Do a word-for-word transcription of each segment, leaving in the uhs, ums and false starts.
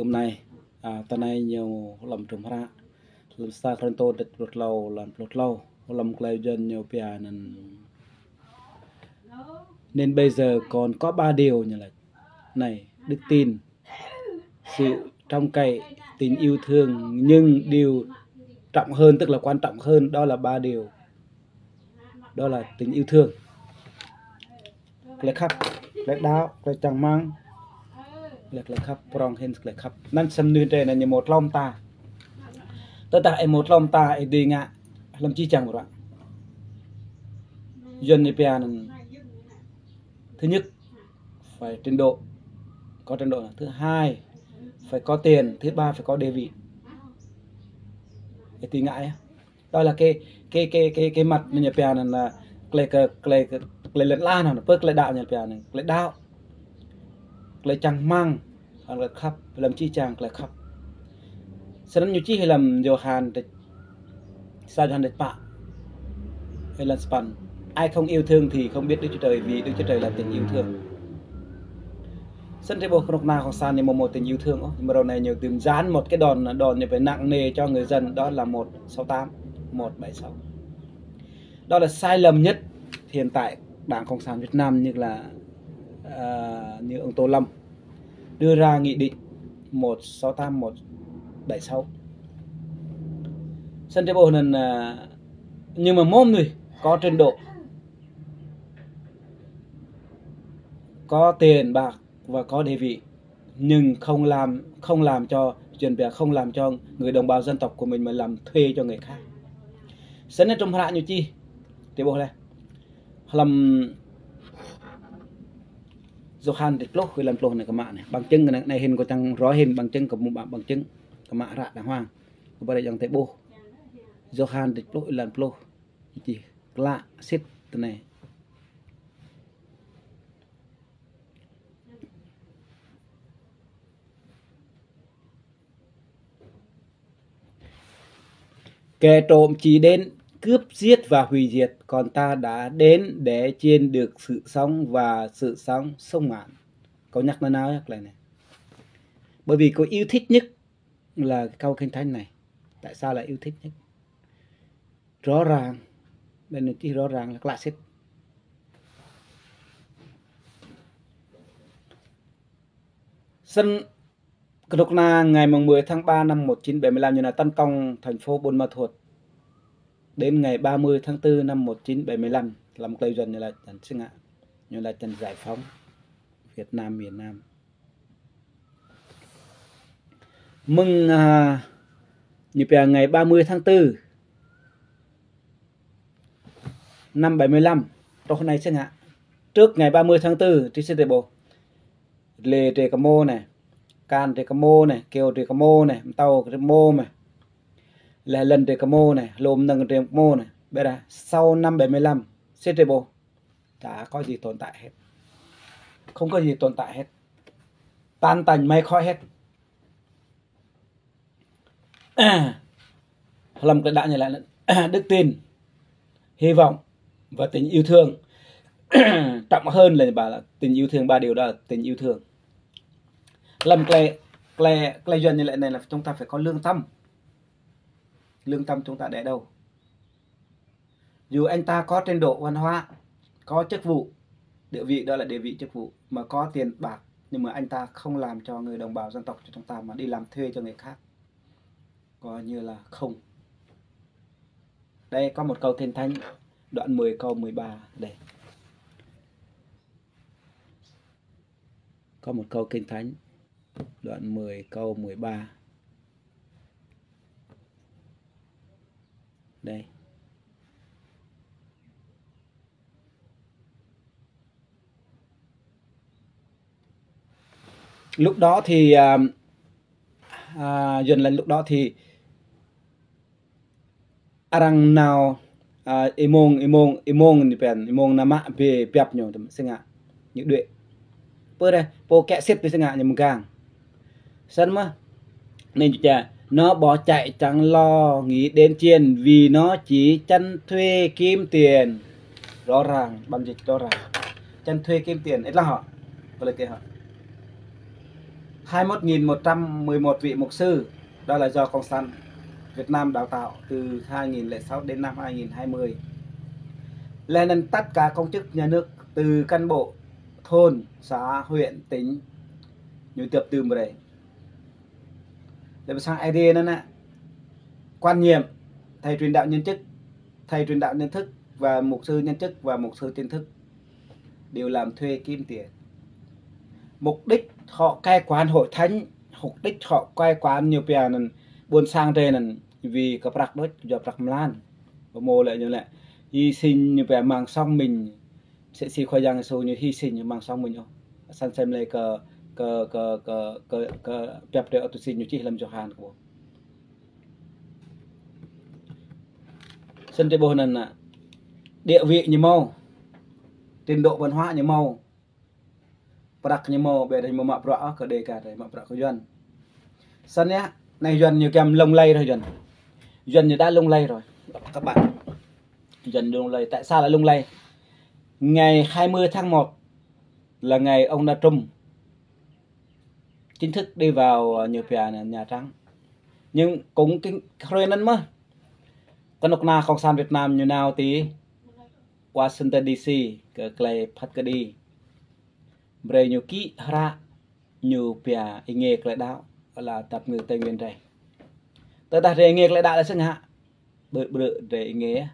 Hôm nay, à, tơ anai ñu hlăm hră, hlăm sa Kôrintô đĕt pluh klâo, lăn pluh klâo, hlăm klei Yuan ñu pia anŭn. Nên bây giờ còn có ba điều ñu laĭ. Này, đức tin, sự trông cậy, tình yêu thương, nhưng điều trọng hơn, tức là quan trọng hơn, đó là ba điều. Đó là tình yêu thương. Klei khăp, klei đaŏ, klei čang rơmang, klei, klei khăp, prŏng hĭn klei khăp. Anŭn samơ̆ anŭn tơlơi anŭn ñu mơ̆ tlŏm ta. Tơdah ih mơ̆ tlŏm ta, ih dưi ngă hlăm čih čang mơ̆ ră. Yuan ñu pia anŭn, thứ nhất, phải trình độ, có trình độ. Thứ hai, phải có tiền. Thứ ba, phải có địa vị. Ih dưi ngă yơh. Đó là cái, cái, cái, cái, cái mặt ñu pia anŭn, à, klei kơ, klei kơ, klei lŏn ala anŭn, pơ klei đaŏ ñu pia anŭn, klei đaŏ, klei čang rơmang, hăng klei khăp, hlăm čih čang klei khăp. Snăn ñu čih hlăm Yôhan đĕt, sa Yôhan đĕt pă, hlăm sapăn: Ai không yêu thương thì không biết Đức Chúa Trời, vì Đức Chúa Trời là tình yêu thương. Snăn tơlơi ƀuh kơnuk kơna Cộng sản ñu mơ̆ mơ̆ tình yêu thương ôh. Mơ̆ ră anai ñu dưm dán một cái đòn, đòn ñu phải nặng nề cho người dân, đó là một sáu tám, một bảy sáu. Đó là sai lầm nhất hiện tại Đảng Cộng sản Việt Nam, như là, à, như ông Tô Lâm đưa ra nghị định một sáu tám, một bảy sáu. Snăn tơlơi ƀuh anŭn, à, nhưng mà mơ̆ mơnuih có trình độ, có tiền bạc và có địa vị, nhưng không làm, không làm cho, Yuan pia, không làm cho người đồng bào dân tộc của mình mà làm thuê cho người khác. Snăn tơlơi hră ñu čih, tơlơi ƀuh leh. Hlăm Yôhan đĕt pluh, lăn pluh anai kơ mă anai. Bằng chứng anai, anai hĭn kâo čang roi hĭn bằng chứng, kâo mơ̆ ba bằng chứng kơ mă ră đàng hoàng. Kâo ba ră yang tơlơi ƀuh. Yôhan đĕt pluh, lăn pluh. Čih klă sĭt tơ anai. Kẻ trộm chỉ đến cướp, giết và hủy diệt, còn ta đã đến để chiên được sự sống và sự sống sung mãn. Kâo nhắc nanao yơh klei anai. Bởi vì kâo yêu thích nhất là cái câu Kinh Thánh này. Tại sao lại yêu thích nhất? Rõ ràng, bên này chỉ rõ ràng là klă sĭt. Snăn kơnuk kơna ngày mùng mười tháng ba năm một chín bảy mươi lăm ñu nao tấn công thành phố Buôn Ma Thuột. Đến ngày ba mươi tháng tư năm một chín bảy mươi lăm, hlăm klei Yuan ñu laĭ anŭn sĭt ngă, ñu laĭ anŭn giải phóng Việt Nam, miền Nam. Mơ̆ng, à, ñu pia ngày ba mươi tháng tư năm bảy mươi lăm, truh anai sĭt ngă. Trước ngày ba mươi tháng tư, tui sĭt tơlơi ƀuh. Lê drơi kơ mơ̆ anai, Kan drơi kơ mơ̆ anai, Kiêu drơi kơ mơ̆ anai, Mtao drơi kơ mơ̆ anai, Lê Lân drơi kơ mơ̆ anai, Lôm Nâng drơi kơ mơ̆ anai. Bây giờ sau năm bảy mươi lăm, sĭt tơlơi ƀuh. Chả có gì tồn tại hết. Không có gì tồn tại hết. Tan tành mây khói hết. Hlăm klei đaŏ ñu laĭ anŭn, đức tin, hy vọng và tình yêu thương. Trọng hơn là, là tình yêu thương, ba điều đó là tình yêu thương. Hlăm klei, klei, klei Yuan ñu laĭ anai là chúng ta phải có lương tâm. Lương tâm chúng ta để đâu? Dù anh ta có trình độ văn hóa, có chức vụ, địa vị, đó là địa vị chức vụ, mà có tiền bạc, nhưng mà anh ta không làm cho người đồng bào dân tộc của chúng ta mà đi làm thuê cho người khác, coi như là không. Đây, có một câu Kinh Thánh, đoạn mười câu mười ba đây. Có một câu Kinh Thánh, đoạn mười câu mười ba. Đây. Lúc đó thì, à, à, Yuan laĭ lúc đó thì arăng nao, à, êmông, êmông, êmông ñu pia, êmông nao mă bê biăp ñu, sĭt ngă, ñu đuaĭ. Pơ ră, pô kĕ sĭt sĭt ngă ñu mơgang. Snăn mơ̆, nên cha, nó bỏ chạy chẳng lo nghĩ đến chiên vì nó chỉ chăn thuê kiếm tiền. Rõ ràng, bản dịch rõ ràng. Chăn thuê kiếm tiền, ih thâo hă? Pơlê kơ hă? Hai mươi mốt nghìn một trăm mười một vị mục sư, đó là do Cộng sản Việt Nam đào tạo từ hai nghìn lẻ sáu đến năm hai nghìn hai mươi. Leh anŭn tất cả công chức nhà nước từ cán bộ thôn, xã, huyện, tỉnh, ñu dŏp dưm brơi. Lĕ ƀơi sang Aê Diê anŭn, quan niệm, thầy truyền đạo nhận chức, thầy truyền đạo nhận thức và mục sư nhận chức và mục sư chính thức đều làm thuê kiếm tiền. Mục đích họ cai quản hội thánh, mục đích họ cai quản ñu pia anŭn ƀôn sang drơi anŭn, vì kơ prăk đôč, yua prăk mlan. Pơmô lĕ ñu lĕ, hy sinh ñu pia mạng sống mình, mơsĕ si Khua Yang Yêsu ñu hy sinh mạng sống mình ôh. Săn sem lĕ kơ, kơ, kơ, kơ, kơ, kơ pơhiăp drơi ôh, tui si ñu čih lăm Yôhan kơ ƀuh. Săn drơi ƀuh anŭn, địa vị ñu hmâo, trình độ văn hóa ñu hmâo, prăk ñu hmâo, ƀiădah ñu hmâo mă bruă ôh kơ Dega drơi, mă bruă kơ Yuan. Săn yơh, anai Yuan ñu giăm lung lay rồi Yuan. Yuan ñu đã lung lay rồi. Các bạn, Yuan lung lay. Tại sao lại lung lay? Ngày hai mươi tháng một là ngày ông Donald Trump chính thức đi vào, ờ, ñu pia anŭn Nhà Trắng. Nhưng cũng kinh, hrơi anŭn mơ̆n, kơnuk kơna Cộng sản Việt Nam ñu nao ti Washington D C kơ tơlơi phat kơđi. Brơi ñu ký hră ñu pia êngiê tơlơi đaŏ, là dap kơngư Tây Nguyên drơi. Tơdah drơi êngiê tơlơi đaŏ lĕ sưng hă, ƀrư̆ ƀrư̆ drơi êngiê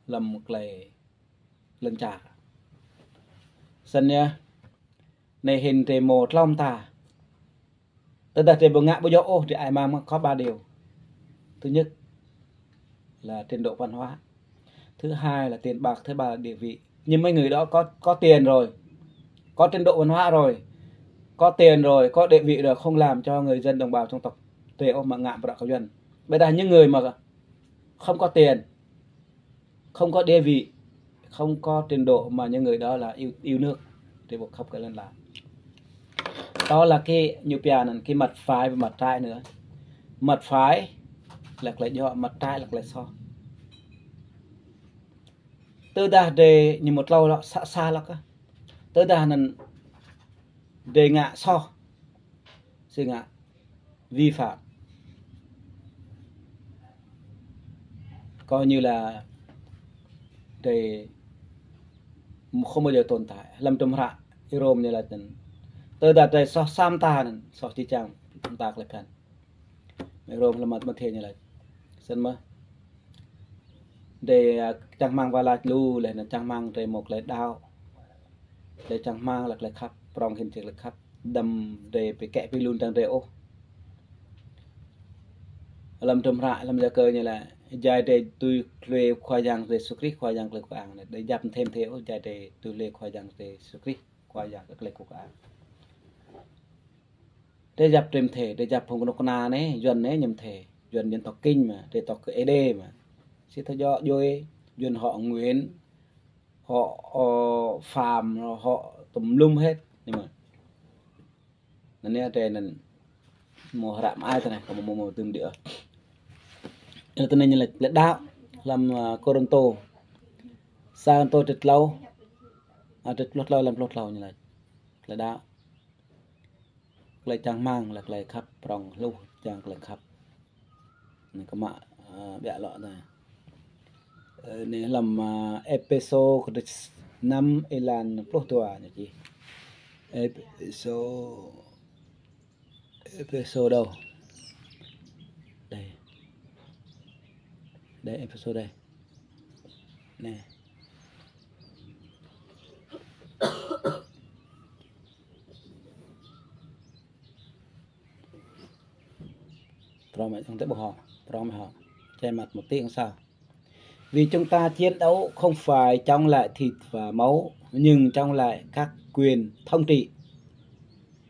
lăm tơlơi lŏn čar. Săn yơh, anai hĭn drơi hmâo tlâo mơta. Tơdah drơi ƀu ngă ƀu djơ̆ ôh, drơi ai mang có ba điều. Thứ nhất là trình độ văn hóa. Thứ hai là tiền bạc, thứ ba là địa vị. Nhưng mấy người đó có, có tiền rồi, có trình độ văn hóa rồi, có tiền rồi, có địa vị rồi, không làm cho người dân đồng bào dân tộc drơi ôh, mă ngă bruă kơ Yuan. Ƀiădah những người mà không có tiền, không có địa vị, không có trình độ mà những người đó là yêu, yêu nước, thì buộc không có lên làm. Đó là cái ñu pia anŭn, cái mặt phải và mặt trái nữa. Mặt phải là tơlơi djơ̆, mặt trái là tơlơi soh. Tơdah drơi ñu mơ̆ tlâo lŏ sa, sa lŏ kơ. Tơdah anŭn drơi ngă soh, sưng hă, vi phạm, coi như là drơi không bao giờ tồn tại. Lăm tơlơi hră Y Rôm ñu laĭ anŭn, tơdah drơi soh sa mơta anŭn, soh či čang mơta tơlơi phiăn. Rôm lăm mơ̆, mơ̆ thê ñu laĭ. Săn mơ̆n. Drơi, a, čang rơmang wah lač lu, leh anŭn čang rơmang drơi hmâo tơlơi đaŏ. Drơi čang rơmang lăk tơlơi khăp, prŏng hĭn tơlơi khăp. Đăm drơi ƀu kĕ ƀu lun tăng drơi ôh. Lăm tơlơi hră, lăm Yakơ ñu laĭ, jai drơi tui hlue Khua Yang Yêsu Krist, Khua Yang tơlơi kơang. Drơi djăp mơ̆ thê mơ̆ thê ôh, jai drơi tui hlue Khua Yang Yêsu Krist, Khua Yang tơlơi kơang. Drơi djăp drơi mơ̆ thê, drơi djăp phung kơnuk kơna anai, Yuan anai ñu mơ̆ thê. Yuan dân tộc Kinh mà, dân tộc Ê Đê mà. Sĭt thâo djơ̆ djuai, Yuan họ Nguyễn, họ, ờ, Phạm, họ tùm lum hết. Nhưng mà, anŭn anai drơi anŭn hmâo hră mơai tơ anai, kâo hmâo, hmâo, hmâo tơm đĭ. Anŭn tơ anai ñu laĭ, laĭ đaŏ, lăm, ờ, Kôrintô. Sa Kôrintô črăn tlâo, a, črăn pluh tlâo, lăm pluh tlâo ñu laĭ. Laĭ đaŏ. Tơlơi čang rơmang lĕ tơlơi khăp, prŏng hluh čang tơlơi khăp. Anai kơ mă, ơ, ƀiă lŏ ta. Ơ, anai lăm, ơ, Êphêsô kơdrêč năm êlan pluh dua ñu čih. Êphêsô, Êphêsô đâu? Đây. Đây, Êphêsô đây. Anai. Prŏng mơ̆, ƀuh hŏ, prŏng mơ̆ hŏ. Che mặt một tí không sao. Vì chúng ta chiến đấu không phải chống lại thịt và máu, nhưng chống lại các quyền thống trị.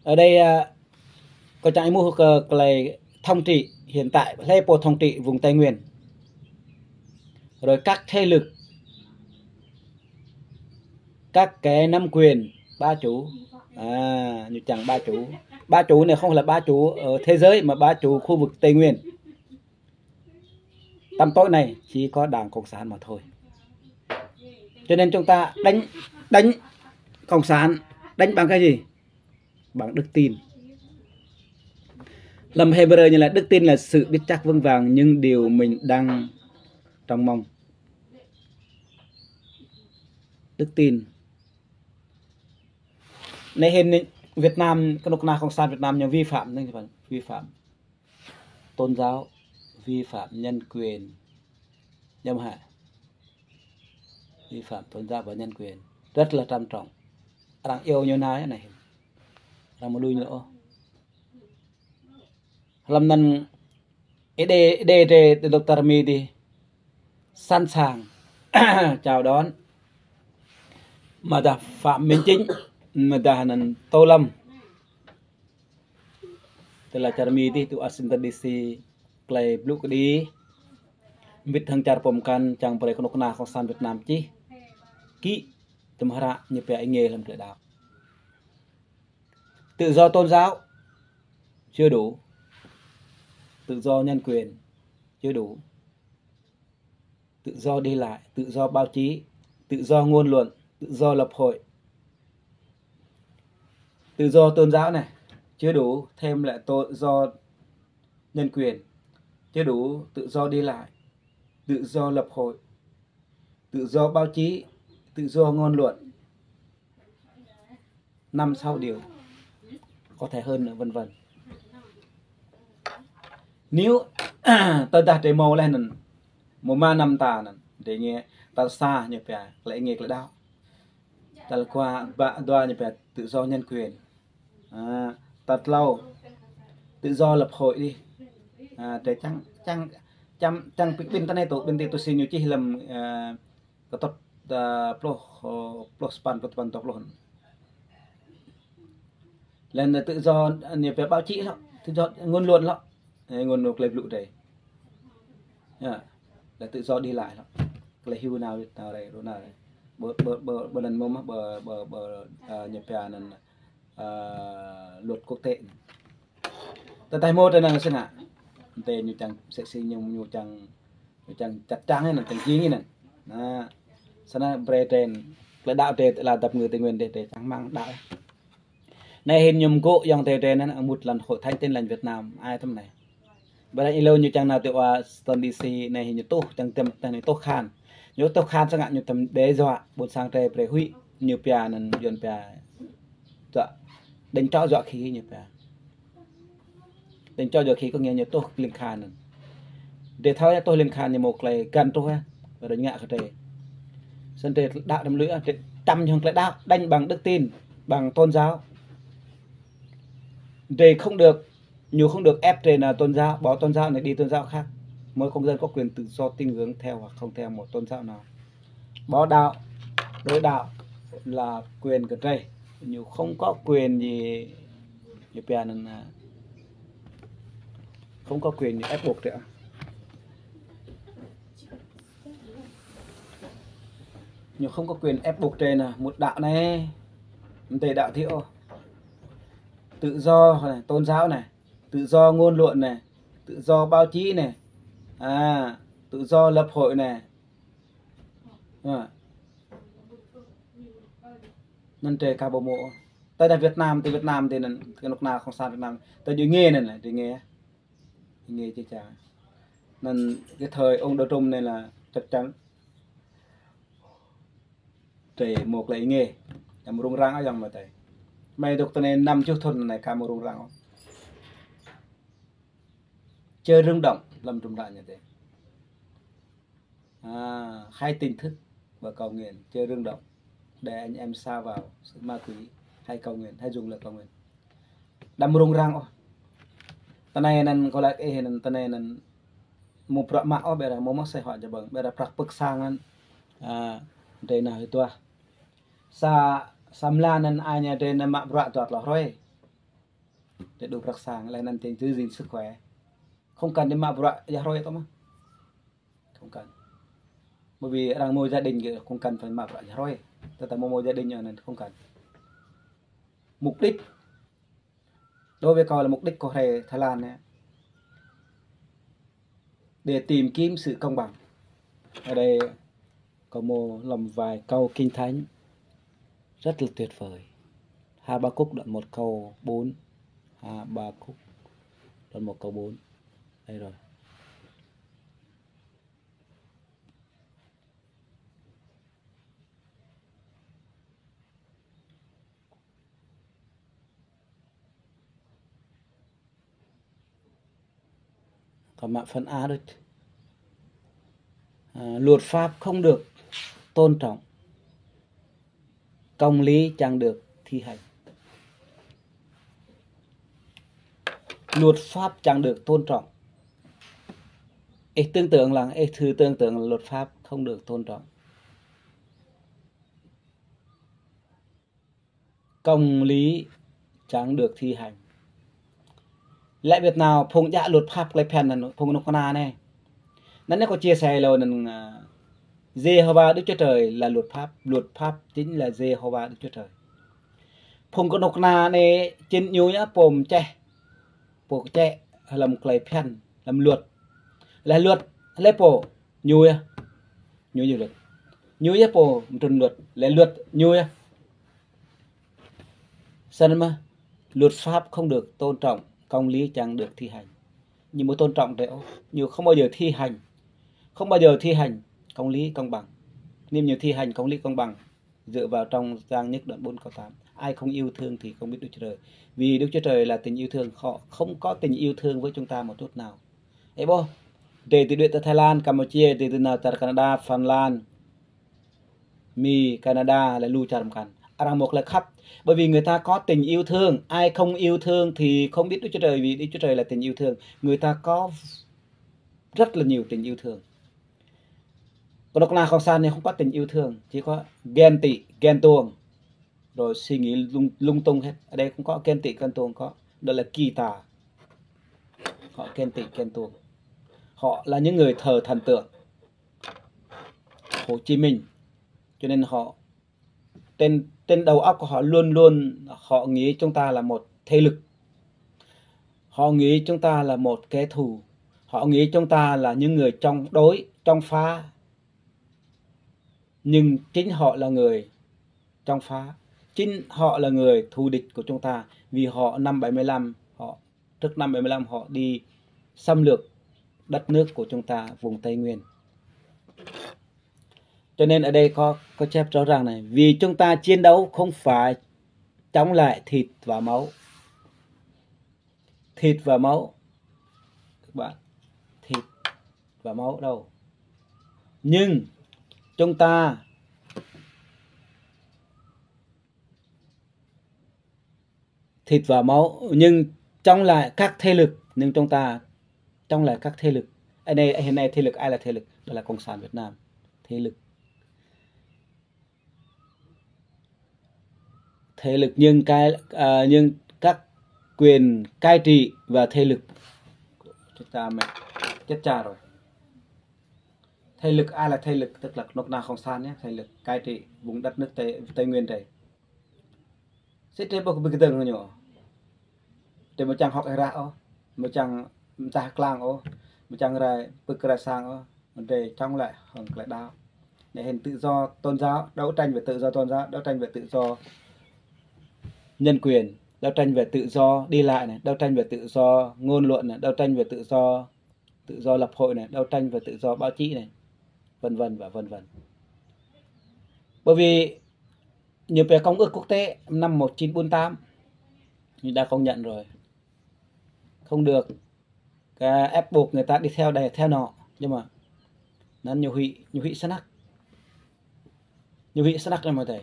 Ở đây, à, kâo čang ih hmư̆ kơ tơlơi thống trị hiện tại, hlơi pô thống trị vùng Tây Nguyên. Rồi các thế lực, các kẻ nắm quyền, bá chủ. À, ñu čang bá chủ. Bá chủ này không phải là bá chủ ở thế giới mà bá chủ khu vực Tây Nguyên. Tăm tối nay chỉ có Đảng Cộng sản mà thôi. Cho nên chúng ta đánh, đánh Cộng sản, đánh bằng cái gì? Bằng đức tin. Lăm Hêbrơ ñu laĭ đức tin là sự biết chắc vững vàng những điều mình đang trông mong. Đức tin. Anai hĭn Việt Nam, kơnuk kơna cộng sản Việt Nam ñu vi phạm, vi phạm tôn giáo, vi phạm nhân quyền. Ñu hă? Vi phạm tôn giáo và nhân quyền. Rất là trầm trọng. Arăng iâu ñu nao anai hĭn. Arăng mơ̆ lui ñu ôh. Lăm anŭn Êđê, Êđê drei, drei dŏ tơrmi dih sẵn sàng chào đón. Mơdah Phạm Minh Chính, mơdah anŭn Tô Lâm. Tơlơi čar Mi dih tui Washington D C, tơlơi blŭ kơđi. Mbĭt hăng čar pơkŏn čang brơi kơnuk kơna cộng sản Việt Nam čih kĭ tơm hră ñu pia êngê lăm tơlơi đaŏ. Tự do tôn giáo chưa đủ. Tự do nhân quyền chưa đủ. Tự do đi lại, tự do báo chí, tự do ngôn luận, tự do lập hội. Tự do tôn giáo này, chưa đủ, thêm lại tự do nhân quyền, chưa đủ, tự do đi lại, tự do lập hội, tự do báo chí, tự do ngôn luận. Năm sáu điều. Có thể hơn nữa, vân vân. Nếu tơdah drei hmâo laih anŭn, hmâo mă năm ta anŭn, drei ngă tal sa ñu pia, tơlơi êngê tơlơi đaŏ. Tal dua, ba, dua ñu pia tự do nhân quyền. À, tal klâo, tự do lập hội dih. À, drei čang, čang, čang, čang pik ƀin tơ anai tŭ, ƀin tơ tui si ñu čih lăm, à, kơtŭt, à, pluh, pluh sapăn, pluh sapăn, dua pluh. Laih anŭn tự do, ñu pia báo chí lŏ, tự do ngôn luận lŏ. Ê, ngôn luận tơlơi blŭ drei. Ya, laih tự do đi lại lŏ. Tơlơi hyu nao, nao rai, rô nao rai. Bơ, bơ, bơ, bơ anŭn mơ̆, bơ, bơ, bơ, à, ñu pia anŭn, à, luật quốc tế. Tơdah hmâo tơ anŭn sơngă. Tơ ñu čang sĕ si ñu, ñu čang, ñu čang čăt čang anŭn, čang jing anŭn. Anŭn, sơnă brơi drei, tơlơi đaŏ drei, tơlơi dăp ngư Tây Nguyên drei, drei čang rơmang đaŏ. Anai hĭn ñu mơgŏ ayŏng adơi drei anŭn, mŭt lăn Hội Thánh Tin Lành Việt Nam, ai tơm anai. Ƀơi anŭn ih lu ñu čang nao tui Washington D C, anai hĭn ñu tuh, čang tơm, tơm ñu tuh khan. Ñu tuh khan sơngă ñu tơm đe dọa, ƀôn sang drei brơi huĭ, ñu pia anŭn, Yuan pia dọa, đánh tráo dọa khí ñu pia. Đánh tráo dọa khí có nghĩa ñu tuh ling khan anŭn. Drei thâo yơh tuh ling khan ñu hmâo tơlơi găn truh yơh, ƀơi anŭn ngă kơ drei. Sĭt drei đaŏ đăm lui, drei čăm ñu hăng tơlơi đaŏ, đánh bằng đức tin, bằng tôn giáo. Drei không được, ñu không được ép drei nao tôn giáo, bỏ tôn giáo này đi tôn giáo khác. Mỗi công dân có quyền tự do tín ngưỡng theo hoặc không theo một tôn giáo nào. Bỏ đạo, đổi đạo là quyền của drei. Ñu không có quyền gì, ñu pia anŭn, à, không có quyền gì ép buộc drei. Ñu không có quyền ép buộc drei nao, mŭt đaŏ anai, mơ̆n drei đaŏ dih ôh. Tự do này, tôn giáo này, tự do ngôn luận này, tự do báo chí này, à, tự do lập hội này. À. Anŭn drei aka ƀu hmâo. Tơdah Việt Nam, tơ Việt Nam tơ anŭn, kơnuk kơna cộng sản Việt Nam, tơ ñu êngê anŭn, drei êngê. Êngê či čang. Anŭn cái thời ông Đỗ Trung này là chắc chắn drei hmâo tơlơi êngê. Đăm rŭng răng ayŏng amai adơi. Hmei dŏ tơ anai năm tơjuh thŭn anai aka hmâo rŭng răng ôh. Chơi rung động lăm tơm hră ñu tê. À, hãy tỉnh thức và cầu nguyện, chơi rung động để anh em sa vào sự ma túy, hãy cầu nguyện, hãy dùng lời cầu nguyện. Đăm rŭng răng ôh. Tơ anai anŭn kâo laĭ ih anŭn, tơ anai anŭn hmâo bruă mă ôh, ƀiădah hmâo mơ̆ sĕ hŏ jơbơ̆ng, ƀiădah prăk pơ̆k sang anŭn. À, drei nao hơduah. Sa, sa mlan anŭn ai ñu drei nao mă bruă dua klâo hrơi. Drei đu prăk sang, laih anŭn drei giữ gìn sức khỏe. Không cần đi mă bruă dua hrơi tơ mơ̆. Không cần. Bởi vì arăng hmâo gia đình kơ, không cần phải mă bruă dua hrơi. Tơdah hmâo, hmâo gia đình anŭn không cần. Mục đích, đối với kâo là mục đích kâo rai Thái Lan anai, để tìm kiếm sự công bằng. Ở đây kâo hmâo lăm vài câu Kinh Thánh rất là tuyệt vời. Habakkuk đoạn một câu bốn. Habakkuk Đoạn một câu bốn. Đây rồi. Còn mă phần A đôč. À, luật pháp không được tôn trọng, công lý chẳng được thi hành. Luật pháp chẳng được tôn trọng. Ih tưởng tượng lăng, ih thử tưởng tượng là luật pháp không được tôn trọng, công lý chẳng được thi hành. Lĕ Việt Nam phung djă luật pháp klei phiăn anŭn, phung kơnuk kơna anai. Anŭn anai kâo chia sẻ lơ anŭn, à, Yêhôwa Đức Chúa Trời là luật pháp, luật pháp chính là Yêhôwa Đức Chúa Trời. Phung kơnuk kơna anai, čin ñu yơh pô mơčeh, pô kơčĕ hlăm klei phiăn, hlăm luật. Lĕ luật, lĕ pô, ñu yơh. Ñu yơh luật. Ñu yơh pô mơtrŭn luật, lĕ luật ñu yơh. Snăn mơ̆, luật pháp không được tôn trọng, công lý chẳng được thi hành. Ñu ƀu tôn trọng drei ôh, ñu không bao giờ thi hành. Không bao giờ thi hành công lý công bằng. Nếu như thi hành công lý công bằng, dựa vào trong Giăng nhất đoạn bốn câu tám, ai không yêu thương thì không biết Đức Chúa Trời. Vì Đức Chúa Trời là tình yêu thương, họ không có tình yêu thương với chúng ta một chút nào. Ơ ƀôh, drei tui đuaĭ tơ Thái Lan, Campuchia, drei tui nao čar Canada, Phần Lan, Mi, Canada, lĕ lu čar mơkăn. Arăng mơ̆ klei khăp. Bởi vì người ta có tình yêu thương. Ai không yêu thương thì không biết Đức Chúa Trời, vì Đức Chúa Trời là tình yêu thương. Người ta có rất là nhiều tình yêu thương. Kơnuk kơna cộng sản này không có tình yêu thương, chỉ có ghen tị, ghen tuông, rồi suy nghĩ lung, lung tung hết. Ở đây không có ghen tị, ghen tuông, có, đó là kỳ tà. Họ ghen tị, ghen tuông. Họ là những người thờ thần tượng Hồ Chí Minh, cho nên họ trên, trên đầu óc của họ luôn luôn họ nghĩ chúng ta là một thế lực. Họ nghĩ chúng ta là một kẻ thù. Họ nghĩ chúng ta là những người chống đối, chống phá. Nhưng chính họ là người chống phá. Chính họ là người thù địch của chúng ta. Vì họ năm bảy mươi lăm, họ, trước năm bảy mươi lăm họ đi xâm lược đất nước của chúng ta, vùng Tây Nguyên. Cho nên ở đây có, có chép rõ ràng này, vì chúng ta chiến đấu không phải chống lại thịt và máu. Thịt và máu. Các bạn, thịt và máu đâu. Nhưng chúng ta thịt và máu, nhưng chống lại các thế lực, nhưng chúng ta chống lại các thế lực. Ở đây, hiện nay thế lực ai là thế lực? Đó là Cộng sản Việt Nam, thế lực. Thế lực nhưng cái, à, nhưng các quyền cai trị và thế lực. Chết cha mẹ, chết cha rồi. Thế lực ai là thế lực? Tức là kơnuk kơna cộng sản nhé, thế lực cai trị vùng đất nước Tây, Tây Nguyên đây. Sĭt drei ƀu kơ ƀing kơdơ̆ng ñu. Drei ƀu čang hŏk êrah ôh, ƀu čang mơdah klang ôh, ƀu čang rai pơ̆k rai sang ôh, drei chống lại hăng klei đăo. Anai hĭn tự do tôn giáo, đấu tranh về tự do tôn giáo, đấu tranh về tự do nhân quyền, đấu tranh về tự do đi lại này, đấu tranh về tự do ngôn luận này, đấu tranh về tự do, tự do lập hội này, đấu tranh về tự do báo chí này, vân vân và vân vân. Bởi vì ñu pia công ước quốc tế năm một chín bốn tám, ñu đã công nhận rồi. Không được, cái ép buộc người ta đi theo này, theo nọ. Nhưng mà anăn ñu huĭ, ñu huĭ snăk. Ñu huĭ snăk anai mơ̆ drei.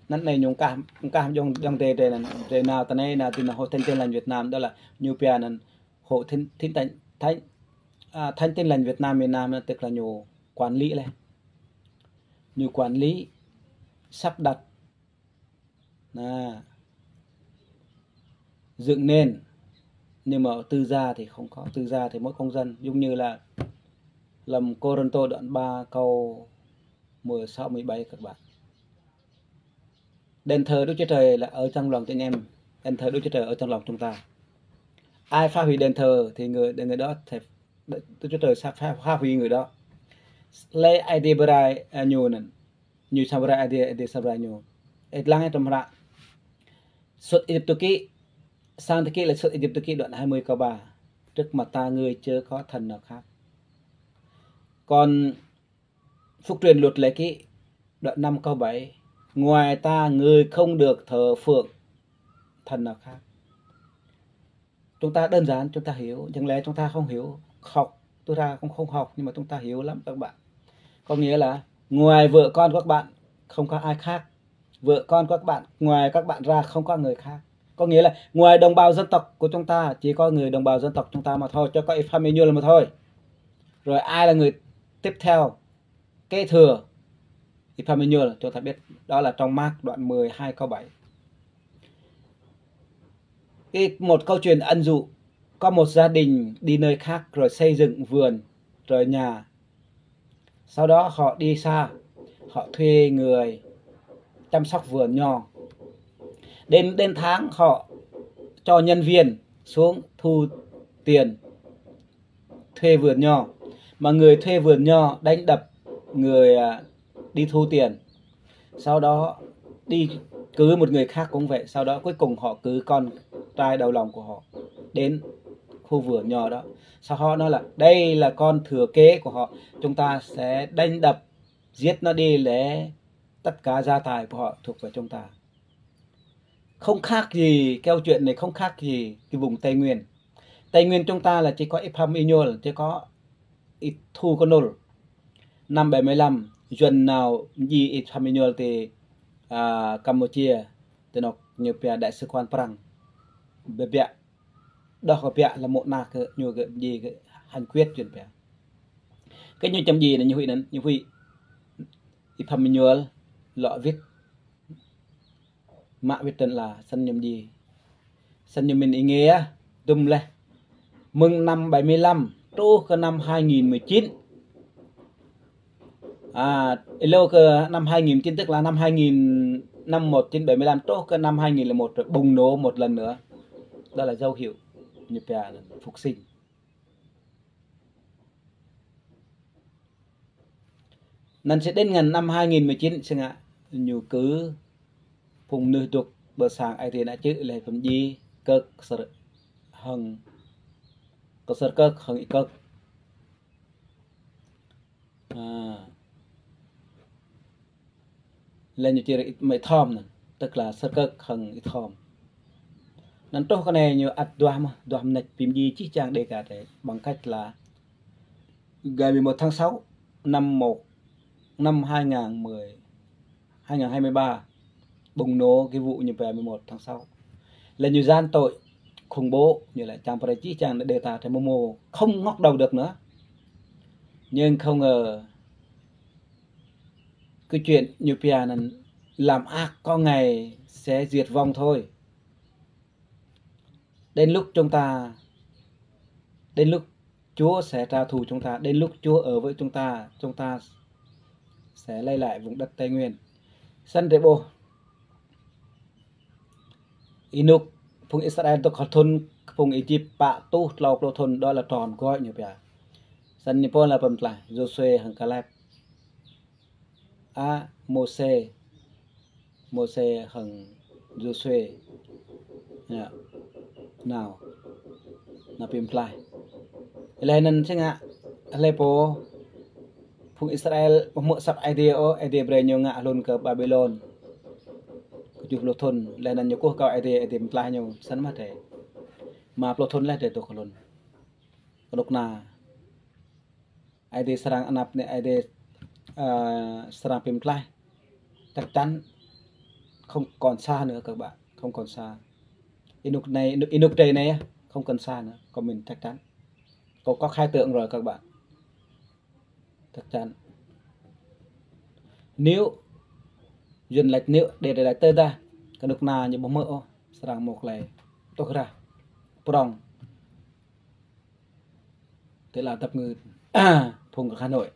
Anăn anai ñu kah, kah jong, jong drei, drei anăn, drei nao tơ anai, nao tơ anai Hội Thánh Tin Lành Việt Nam, đó là ñu pia anăn Hội Thánh, Thánh, Thánh, Thánh, à, Thánh Tin Lành Việt Nam miền Nam, tức là ñu quản lý leh. Ñu quản lý, sắp đặt, nă, dựng nên. Nhưng mà tư gia thì không có. Tư gia thì mỗi công dân, giống như là lăm Cô-rinh-tô đoạn ba câu mười sáu, mười bảy các bạn. Đền thờ Đức Chúa Trời là ở trong lòng chúng em. Đền thờ Đức Chúa Trời ở trong lòng chúng ta. Ai phá hủy đền thờ thì người, người đó sẽ, Đức Chúa Trời sẽ phá, phá hủy người đó. Lĕ Aê Diê bơrai, à, ñu anăn. Ñu sambrai Aê Diê, Aê Diê sambrai ñu. Ih lăng tơm hră Xuất Ê-díp-tô ký, sang tô ký lĕ Xuất Ê-díp-tô ký đoạn hai mươi câu ba. Trước mặt ta người chưa có thần nào khác. Còn Phục truyền luật lệ ký, đoạn năm câu bảy: Ngoài ta, người không được thờ phượng thần nào khác. Chúng ta đơn giản, chúng ta hiểu, chẳng lẽ chúng ta không hiểu? Học, chúng ta không, không học, nhưng mà chúng ta hiểu lắm, các bạn. Có nghĩa là ngoài vợ con các bạn, không có ai khác. Vợ con các bạn, ngoài các bạn ra, không có người khác. Có nghĩa là ngoài đồng bào dân tộc của chúng ta, chỉ có người đồng bào dân tộc chúng ta mà thôi, chỉ có Y Pham Êñuôl mà thôi. Rồi ai là người tiếp theo, kế thừa Y Pham Êñuôl, chúng ta biết, đó là trong Mác đoạn mười hai câu bảy. Cái, một câu chuyện ẩn dụ: có một gia đình đi nơi khác rồi xây dựng vườn, rồi nhà. Sau đó họ đi xa, họ thuê người chăm sóc vườn nho. Đến, đến tháng họ cho nhân viên xuống thu tiền thuê vườn nho, mà người thuê vườn nho đánh đập người, à, đi thu tiền. Sau đó đi cử một người khác cũng vậy. Sau đó cuối cùng họ cử con trai đầu lòng của họ đến khu vườn nho đó. Sau họ nói là đây là con thừa kế của họ, chúng ta sẽ đánh đập, giết nó đi để tất cả gia tài của họ thuộc về chúng ta. Không khác gì, câu chuyện này không khác gì cái vùng Tây Nguyên. Tây Nguyên chúng ta là chỉ có Y Pham Êñuôl, chỉ có Y Thu Kơnŭl. Năm bảy mươi lăm, Yuan nao mdjai Y Pham Êñuôl ti, à, Campuchia, ti anŏ ñu pia đại sứ quán Prăng. Ƀiă ƀiă, đŏh kơ ƀiă lĕ mơ̆ nao kơ ñu kơ mdjai kơ hành quyết Yuan pia. Kơ ñu čăm mdjai anŭn ñu huĭ anŭn, ñu huĭ Y Pham Êñuôl lŏ wĭt mă wĭt tơnla, săn ñu mdjai. Săn ñu mĭn ing yơh, dŭm laih. Mơ̆ng năm bảy mươi lăm truh kơ năm hai nghìn mười chín. À, êlâo kơ năm hai nghìn mười chín, tức là năm hai nghìn, năm một chín bảy mươi lăm truh kơ năm hai nghìn lẻ một rồi bùng nổ một lần nữa. Đó là dấu hiệu ñu pia phục sinh. Anŭn sĭt đến ngăn năm hai nghìn mười chín sĭt ngă ñu kơ phung mơnuih dŏ ƀơi sang Aê Diê ană čư̆ lĕ pơmdjai kơk sơr-, hăng, kơk sơr kơk hăng Y Kơk. À. Lĕ ñu čih Y Thom anŭn, tức là sơr kơk hăng Y Thom. Anŭn truh kơ anai ñu ăt duah mơ̆n, duah mơneč pơmdjai čih čang Đêga tơ, bằng cách là ngày mười một tháng sáu năm một, năm hai ngàn mười, hai ngàn hai mươi ba, bùng nổ cái vụ ñu pia mười một tháng sáu. Là ñu gian tội khủng bố, ñu lĕ čang pơrai čih čang Đêga tơ mơ̆ mơ̆ không ngóc đầu được nữa. Nhưng không ngờ cái chuyện ñu pia anŭn làm ác có ngày sẽ diệt vong thôi. Đến lúc chúng ta, đến lúc Chúa sẽ trả thù chúng ta, đến lúc Chúa ở với chúng ta, chúng ta sẽ lấy lại vùng đất Tây Nguyên. Săn rê bô. Ênuk phung Israel dŏ hơdôm phung Êjip pă tuh klâo pluh thŭn, đó là trọn gói ñu pia. Săn ñu pô lĕ pơm tlaih, Yôsuê hăng Kaleb. A, Môsê, Môsê hăng Yôsuê. Yă. Nao. Nao pơm tlaih. Laih anŭn sĭt ngă, laih pô phung Israel ƀu hmư̆ asăp Aê Diê ôh, Aê Diê brơi ñu ngă hlŭn kơ Babilôn. Kơjuh pluh thŭn, laih anŭn ñu kơkuh kơ Aê Diê, Aê Diê pơm tlaih ñu, săn mơ̆ tơ. Rơma pluh thŭn laih tơ dŏ hơdôm. Kơnuk kơna Aê Diê srăng anăp anai, Aê Diê, à, srăng pơm tlaih. Chắc chắn không còn xa nữa các bạn, không còn xa. Ênuk anai, ênuk, ênuk trê anai, không còn xa nữa, con mình chắc chắn. Con có khai tượng rồi các bạn. Chắc chắn. Nếu Yuan laĭ nếu Đêga laĭ tơdah, kơnuk kơna ñu ƀu hmư̆ ôh, srăng mơ̆ klei tuh rah, prŏng. Tơlơi tơpă ngư phung kơ Hà Nội.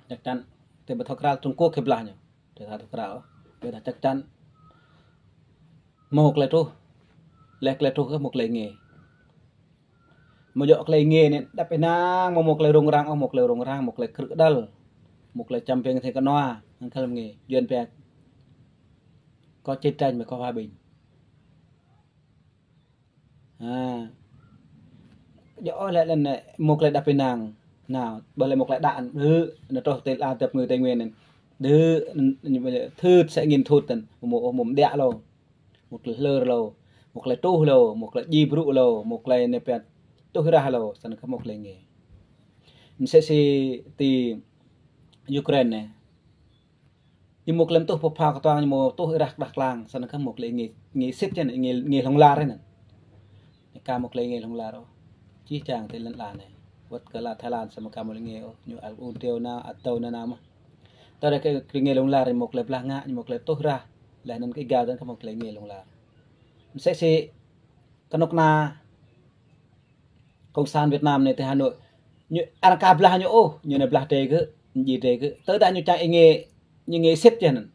Chắc chắn. Tơlơi ƀu thâo krăl Trung Quốc kơ blah ñu. Tơlơi thâo krăl. Ƀiădah chắc chắn. Mơ̆ klei truh. Laih klei truh kơ mơ̆ klei ngê. Mơ̆ djơ̆ klei ngê anai, đăp ih năng mơ̆ mơ̆ klei rŭng răng, ôh mơ̆ klei rŭng răng, mơ̆ klei krư̆ kơđăl. Mơ̆ klei čăm ping thê kơnua, hăng khăl ngê. Yuan pia có chiến tranh mới có hòa bình. À, Djơ̆ ôh lĕ anŭn, mơ̆ klei đăp ƀơi anăp. Anai, ƀơi lĕ mơ̆ klei đăp anŭn, đưm, anŭn truh tơl a dăp ngui Tây Nguyên anŭn. Đưm, anŭn, anŭn, thưt sĕ angin thut anŭn, mơ̆ ôh, mơ̆ mơ̆ đĭ hlâo. Mơ̆ klei hlơr hlâo, mơ̆ klei truh hlâo, mơ̆ klei djai brŭ hlâo, mơ̆ klei anai pia tuh rah hlâo, snăn kơ mơ̆ klei ngă. Mơ̆ sĕ si ti Ukraine anai. Ñu mơ̆ klei tuh pơpha kơtuang, ñu mơ̆ tuh rah đah klang, snăn kơ mơ̆ klei ngă, ngă sĭt čen, ngă, ngă hlŏng lar anŭn. Ñu ka mơ̆ klei ngă hlŏng lar ôh. Čih čang ti lŏn ala anai. Wơ̆t kơ ala Thái Lan samơ̆ ka mơ̆ klei ngă ôh. Ñu al u triu na, atâo na na mơ̆. Tơdah kơ, kơ ngă hlŏng lar, mơ̆ klei blah ngă, mơ̆ klei tuh rah. Leh anŭn kơ êgao dơ̆ng kơ mơ̆ klei ngă hlŏng lar. Mơ̆ sĕ si kơnuk kơna Cộng sản Việt Nam anai ti Hà Nội. Ñu, arăng ka blah ñu ôh, ñu anai blah drơi gơ̆, ñu djai drơi gơ̆. Tơdah ñu čang ih ngă, ñu ngă sĭt čen anŭn.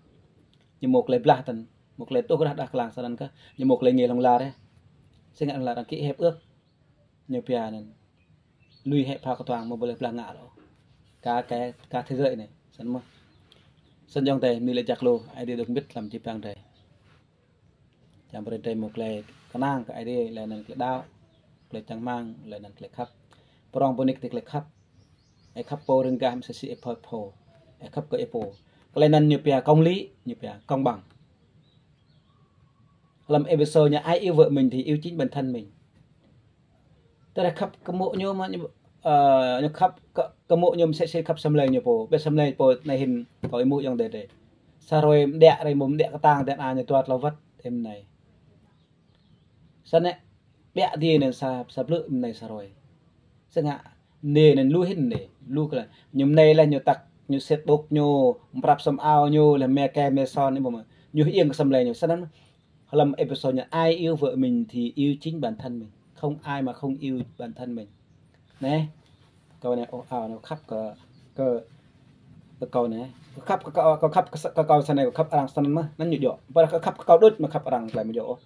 Ñu mơ̆ klei blah tăn, mơ̆ klei tuh rah đah klang snăn kơ, ñu mơ̆ klei ngă hlŏng lar yơh. Sĭt ngă hlŏng lar arăng ký hiệp ước. Ñu pia anŭn. Lui hĕ pha kơtuang mơ̆ ƀu lĕ blah ngă ôh. Ka, ka, ka thế giới anai, snăn mơ̆. Snăn ayŏng adơi, mĭ lĕ jak lu, Aê Diê dŏ mbĭt hlăm jih păng drơi. Čang brơi drơi mơ̆ klei kơnang kơ Aê Diê, leh anŭn klei đaŏ, klei čang rơmang, leh anŭn klei khăp. Prŏng pơnik ti klei khăp. Ih khăp pô rơ̆ng gah mơ̆ sĕ si ih pô pô. Ih khăp kơ ih pô. Klei anŭn ñu pia công lý, ñu pia công bằng. Hlăm Êphêsô ñu ai yêu vợ mình thì yêu chính bản thân mình. Tơdah khăp kơ mô̆ ñu mơ̆ ñu, ơ, ñu khăp kơ, kơ mô̆ ñu mơ̆ sĕ si khăp asei mlei ñu pô. Ƀĕ asei mlei pô anai hĭn kâo ih mơ̆ ayŏng adơi. Sa hrơi mơ̆ đĭ rai mơ̆ đĭ kơtang dơ̆ng a ñu tuat lŏ wơ̆t ih mơ̆ anai. Snăn ƀĕ dih anŭn sa, sa blư̆ mơ̆ anai sa hrơi. Snăn ngă anai anŭn lu hĭn anai, lu kơ ñu mơ̆ anai lĕ ñu tăk, ñu sĭt ƀôk ñu, mprăp sum ao ñu, lĕ mĕ kĕ mĕ son, ñu hơiêng kơ asei mlei ñu. Snăn hlăm Êphêsô ñu ai yêu vợ mình thì yêu chính bản thân mình. Không ai mà không yêu bản thân mình. Anai, kâo anai, ôh, ao anai, khăp kơ, kơ, kơ kâo anai. Khăp kơ, kơ, kơ khăp kơ, kơ kâo snăn anai, khăp arăng snăn mơ̆, anŭn ñu djơ̆. Ƀơi kơ khăp kơ kâo đôč mơ̆ khăp arăng klei mơ̆ djơ̆ ôh.